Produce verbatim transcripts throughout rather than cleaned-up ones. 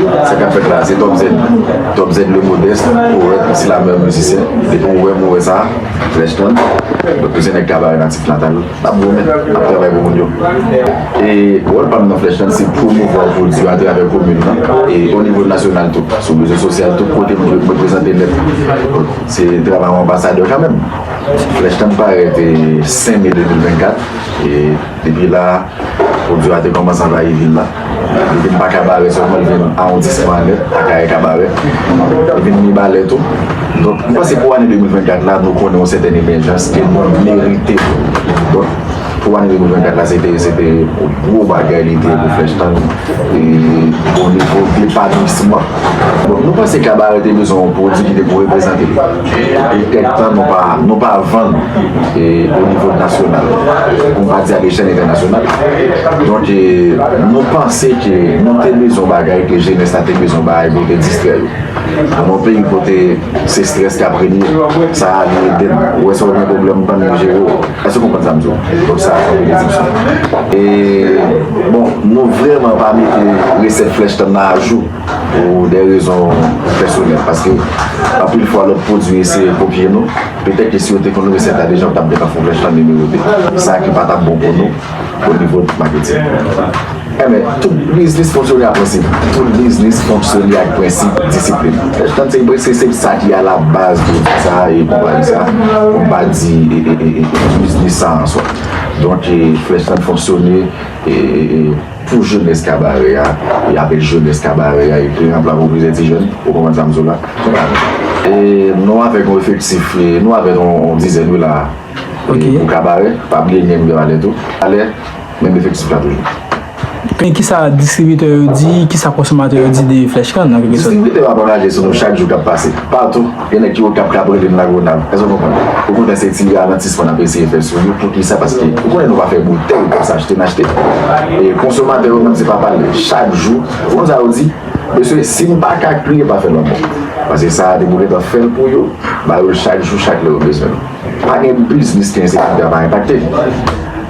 Sa k ap fèt la, se Top Z. Top Z le modeste, powèt, osi la mèyè mizisyen. Depi w wè m, ou wè sa, Flèch Tan. Donk, nou se nèg Kabarè natif natal. N ap goumen, n ap travay pou moun yo. E wòl pa m nan Flèch Tan, se pwomouvwa pwodui atravè komin nan. E o nivo nasyonal tou, sou rezo sosyal, tout kote m dwe reprezante nèt. Se travay yon anbasadè kanmenm. Flèch Tan parèt e senk me de mil vennkat. E depi la, pwodui a te kòmanse anvayi vil la. Li vin pa Kabarè sèlman, li vin awondisman an nèt, Akayè Kabarè. Li vin Mibalè tou. Donk, m panse pou ane de mil vennkat la, nou konnen yon sètèn emèjans ke nou merite. Donk, pou ane de mil vennkat la, se te, se te yon gwo bagay li te ye pou Flèch Tan, e o nivo depanwisman. Bon, nou panse Kabarè te bezwen yon pwodui ki te pou reprezante li. E kèk tan, nou pa, nou pa vann, e o nivo nasyonal, pou m pa di a lechèl entènasyonal. Donk, e, nou panse ke nou te bezwen yon bagay ke jenès la te bezwen yon bagay pou te distrè yo. Nan yon peyi kote se estrès k ap renye, sa a li ede n. Ou wè sa w gen pwoblèm, ou pa menm jere w. Èske w konprann sa m di w? Donk sa a se yon benediksyon. E, bon, nou vrèman pa mete resèt Flèch Tan nan ajou pou de rezon pèsonèl, paske anpil fwa lòt pwodui eseye kopye nou. Petèt ke si yo te konn resèt la deja, yo t ap deja fè yon Flèch Tan nimewo de. Sa ki pa t ap bon pou nou o nivo maketing. Enben, tout biznis fonksyone a prensip. Tout biznis fonksyone ak prensip disiplin. Flèch Tan se, se, se sa ki alabaz de sa e konpayi sa, pou m pa di e, e, e, e, biznis sa an swa. Donk, e, Flèch Tan fonksyone e, e, e, pou jenès Kabarè a, e avèk jenès Kabarè a, e kleren anplwa pou plizyè ti jèn, ou konprann sa m di w la. E nou avèk yon efektif, e nou avèk yon, yon dizèn wi la, e pou Kabarè, pa bliye gen Mibalè tou. Alè, menm efektif la toujou. Men kisa distribitè yo di, kisa konsomatè yo di de Flèch Tan, an kèlke sòt? Distribitè yo ap anraje sou nou chak jou k ap pase. Patou, gen nèg ki Okap k ap rele n Lagonav. Èske w konprann? Ou konnen se ti ralantisman n ap eseye fè sou yo. Poukisa? Paske ou konnen nou pa fè boutèy konsa, achte n achte. E konsomatè yo menm, se pa pale. Chak jou, ou konn sa yo di? Mesye, si m pa ka kriye, pa fè lanmò. Paske sa a, depi w gentan fè l pou yo, ba yo l chak jou, chak lè yo bezwen l. Pa gen biznis ke ensekirite a pa enpakte.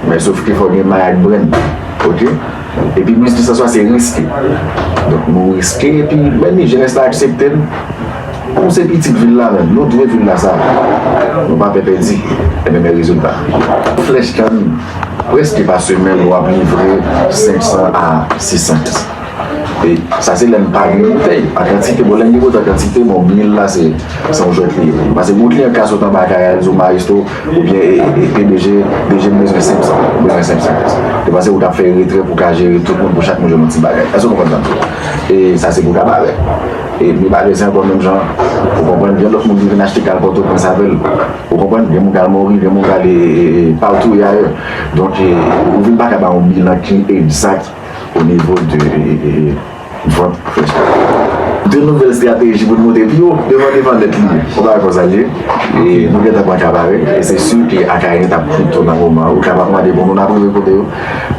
Men sof ke fò gen may ak brenn. Oke? Epi biznis lan swa se riske. Donk nou riske epi men ni jenès la aksepte n. Kòm se pitit vil la menm, nou dwe vil la sa. Nou pa pè pèdi. Enben men rezilta. Flèch Tan prèske pa semèn nou ap livre senk san a sis san kès. E sa se lè n pa gen boutèy. An kantite, bon, lè n gen boutèy an kantite, bon, mil la se, se yon jwèt li ye. Paske yon kliyan ka sot anba kay a, li di w, "Maestro, oubyen, e, e, e, P D G, P D G, m bezwen senk san, m bezwen senk san kès." Te panse ou t ap fè retrè pou ka jere tout moun, pou chak moun jwenn yon ti bagay. Èske w konprann sa m di w? E sa se pou Kabarè. E Mibalè se ankò menm jan. Ou konprann, gen lòt moun ki vin achte k al Pòtoprens avè l. Ou konprann, gen moun k al Mori, gen moun k al, e, e, e, patou e ayè. Donk, e, ou vin pa ka ba yon bilan ki egzak o nivo de, e, e, e, vant Flèch Tan. De nouvèl estrateji pou n monte pi wo, devan, devan nèt li ye. Ou pa wè konsa l ye? E nou gentan pran Kabarè, e se si ke Akayè t ap kout tou nan moman an. Ou ka p ap mande pou nou, n ap rive kote yo.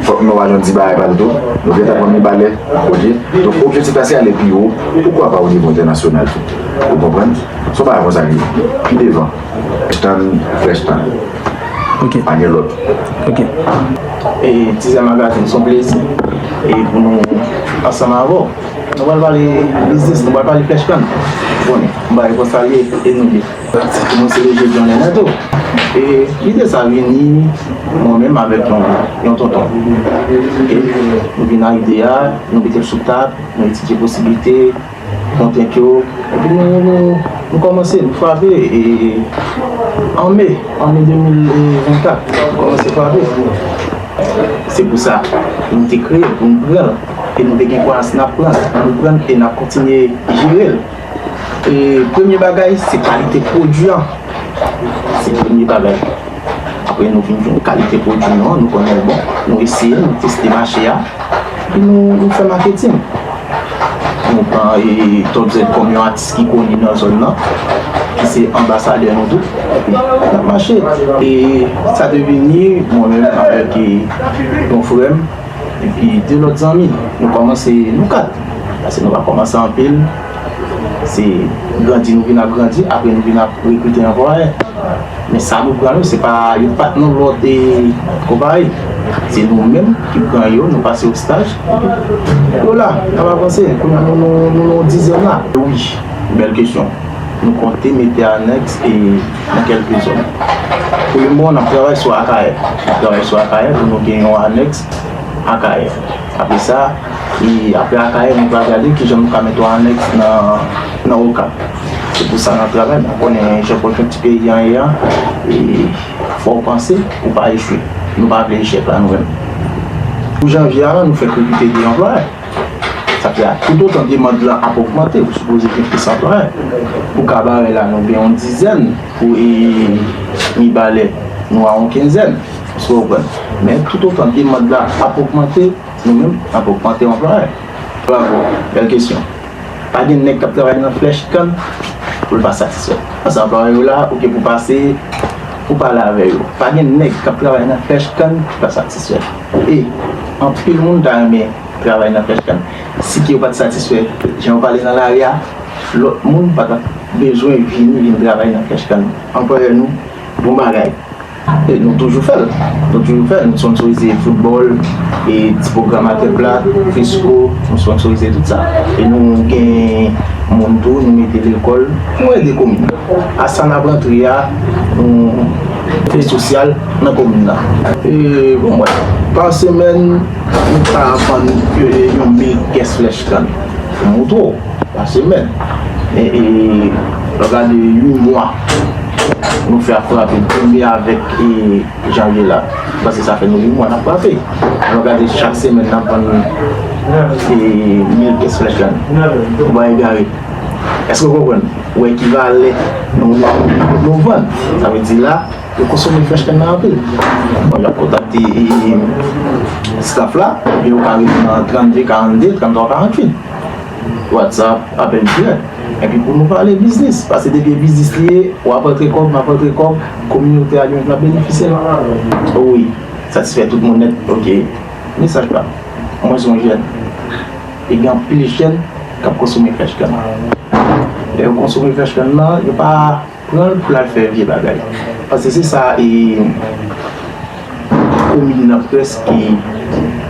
Fòk nou al jwenn ti bagay pa l tou. Nou gentan pran Mibalè, oke? Donk, objektif la se ale pi wo, poukwa pa o nivo entènasyonal tou. Ou konprann? Se yon bagay konsa l ye. Pi devan. Flèch Tan, Flèch Tan. Ok. Pa gen lòt. Ok. E Tizè Magazine, se yon plezi. E pou nou ansanm avè w. Nou pral pale biznis, nou pral pale Flèch Tan. Bon, m bay konsa l ye, e nou de. Mwen se Leje John Renato. E lide sa vini, mwen menm avèk yon, yon tonton. E nou vin ak ide a, nou mete l sou tab, nou etidye posiblite, kontrent yo. Epi nou, nou, nou kòmanse, nou frape, e an me, an me de mil vennkat, nou kòmanse frape. Se pou sa, nou te kreye l pou nou pran l, e nou te gen kwayans n ap pran l, nou pran l e n ap kontinye jere l. E premye bagay, se kalite pwodui an. Se premye bagay. Apre nou vin jwenn kalite pwodui nou an, nou konnen l bon, nou eseye l, nou teste mache a, epi nou, nou fè maketing. Nou pran, e, Top Z kòm yon atis ki koni nan zòn nan, ki se anbasadè nou tou, epi n ap mache. E sa te vini, mwen menm avèk, e, yon frè m, epi de lòt zanmi, nou kòmanse nou kat. Paske nou pa kòmanse anpil, se grandi nou vin ap grandi, apre nou vin ap rekrite anplwaye. Men sa nou pran yo, se pa, yo pa t nan lòt, e, konpayi. Se nou menm ki pran yo, nou pase yo staj. Yo la, n ap avanse. Kounye a nou, nou, nou, nou dizyèm la. Wi, bèl kesyon. Nou konte mete anèks e nan kèlke zòn. Pou le moman, n ap travay sou Akayè. N ap travay sou Akayè pou nou gen yon anèks Akayè. Apre sa, e apre Akayè, nou pral gade kijan nou ka mete yon anèks nan, nan Okap. Se pou sa n ap travay, men w konnen jan konjonkti peyi an ye a, e fò w panse pou w pa echwe. Nou pa vle echèk la, nou menm. Pou janvye a la, nou fèk rekrite de anplwaye. Sa fè a, toutotan demann lan ap ogmante, ou sipoze gen plis anplwaye. Pou Kabarè la, nou gen yon dizèn, pou, e, Mibalè, nou a yon kenzèn. Èske w konprann? Men toutotan demann lan ap ogmante, nou menm, n ap ogmante anplwaye. Bravo, bèl kesyon. Pa gen nèg k ap travay nan flèch kann pou l pa satisfè. Paske anplwaye yo la, ou gen pou pase, pou pale avè yo. Pa gen nèg k ap travay nan flèch kann ki pa satisfè. E anpil moun ta renmen travay nan flèch kann. Si ke yo pa t satisfè jan yo pale nan lari a, lòt moun pa t ap bezwen vini, vin travay nan flèch kann. Anplwayè nou, bon bagay. E nou toujou fè l. Nou toujou fè l. Nou sponsorize foutbòl, e ti pwogram atè plat, fresko, nou sponsorize tout sa. E nou gen moun tou, nou mete lekòl, nou ede komin nan. A sa n ap rantre a, nou fè sosyal nan komin nan. E, bon, mwen, pa semèn, nou ka vann, e, yon mil kès flèch kann. Pou moutre w, pa semèn. E, e, lè w gade uit mwa, nou fè ap frape premye avèk, e, janvye la. Paske sa fè nou uit mwa n ap frape. Lè w gade chak semèn n ap vann, e, mil kès flèch kann. Yon bagay egare. Èske w konprann? Ou wè ki valè nou, nou, nou vann. Sa vle di la, yo konsome flèch kann nan anpil. Bon, y ap kontakte, e, staff la, epi yo ka rele nan trannde karannde, tranntwa karantuit. WhatsApp, apèl dirèk. Epi pou nou pale biznis, paske depi e biznis li ye, w ap rantre kòb, m ap rantre kòb, kominote a li menm l ap benefisye l. Wi, satisfè tout moun nèt, oke. Mesaj pa m. Mwen se yon jèn. E gen anpil jèn k ap konsome flèch kann. Lè yo konsome flèch kann nan, yo pa pran l pou l al fè vye bagay. Paske se sa, e, komin nan prèske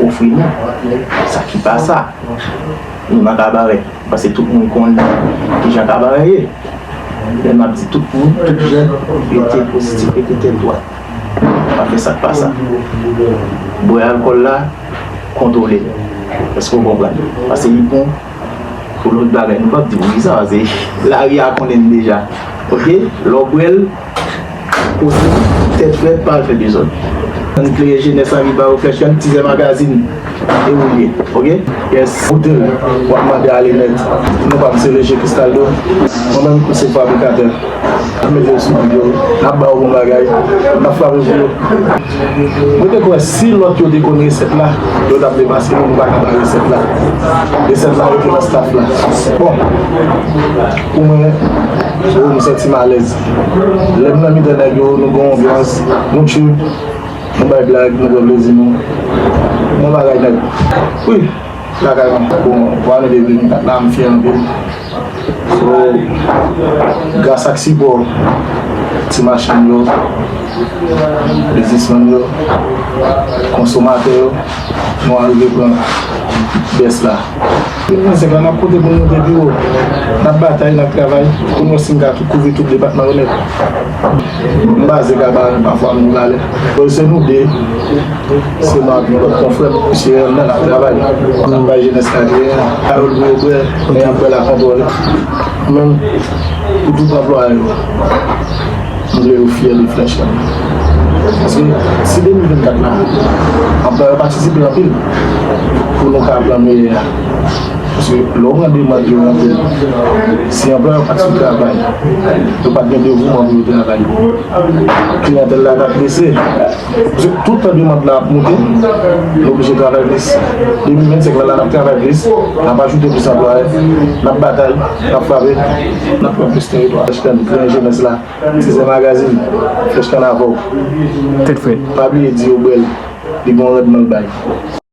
ofri nou. Sa ki pa sa. Nou nan Kabarè. Paske tout moun konnen kijan Kabarè ye. Lè m ap di tout moun, tout jèn, rete pozitif, rete tèt dwat. Pa fè sa k pa sa. Bwè alkòl la, kontwole l. Èske w konprann? Paske li bon pou lòt bagay. Nou p ap di pou kisa, paske lari a konnen n deja. Oke? Lè w bwè l, poze tèt frèt, pa al fè dezòd. Ann klere jenès la, anvi ba yo flèch kann, Tizè Magazine, e ou l ye, oke? Yes, koute l, w ap mande ale nèt. Non pa m se Leje Cristaldo. Mwen menm, m se fabrikatè. N ap mete yo sou bib yo, n ap ba yo bon bagay, n ap frape pou yo. Mwen te kwè si lòt yo te konn resèt la, yo t ap depase nou, nou pa ka bay resèt la. Resèt la rete nan staff la. Bon, pou mwen, oh, m santi m alèz. Lè m nan mitan nèg yo, nou gen yon anbyans, nou chill, nou bay blag, nou pran plezi nou. Bon bagay nèg. Wi. Lakay mwen. Bon, pou ane de mil vennkat la, m fyè anpil. So, gras ak sipò ti machann yo, biznismann yo, konsomatè yo, nou arive pran bès la. De mil vennsenk la, n ap konte pou n monte pi wo. N ap batay, n ap travay pou n wè si n ka tou kouvri tout depatman yo nèt. M baze Kabarè, pafwa m Mibalè. Se nou de, se nou ak yon lòt konfrè, misye nan n ap travay. N ap bay jenès la kleren, Carole pou yo bwè, men y ap bwè la kontwòle. Menm pou tout anplwaye yo, m vle yo fyè de flèch la. Paske si de mil vennkat la, anplwaye yo patisipe anpil pou nou ka pran meyè a. Paske lè w pran demann yo anpil, si anplwaye yo pa t sou travay, yo pa t gen devouman pou yo travay. Kliyantèl la t ap bese. Paske tout tan demann la ap moute, nou oblije travay plis. De mil vennsenk la, la n ap travay plis, n ap ajoute plis anplwaye, n ap batay, n ap frape, n ap pran plis teritwa. Flèch kann, plen jenès la, Tizè Magazine, flèch kann avè w. Tèt frèt. Pa bliye di yo bwè l, li gen yon randman l bay.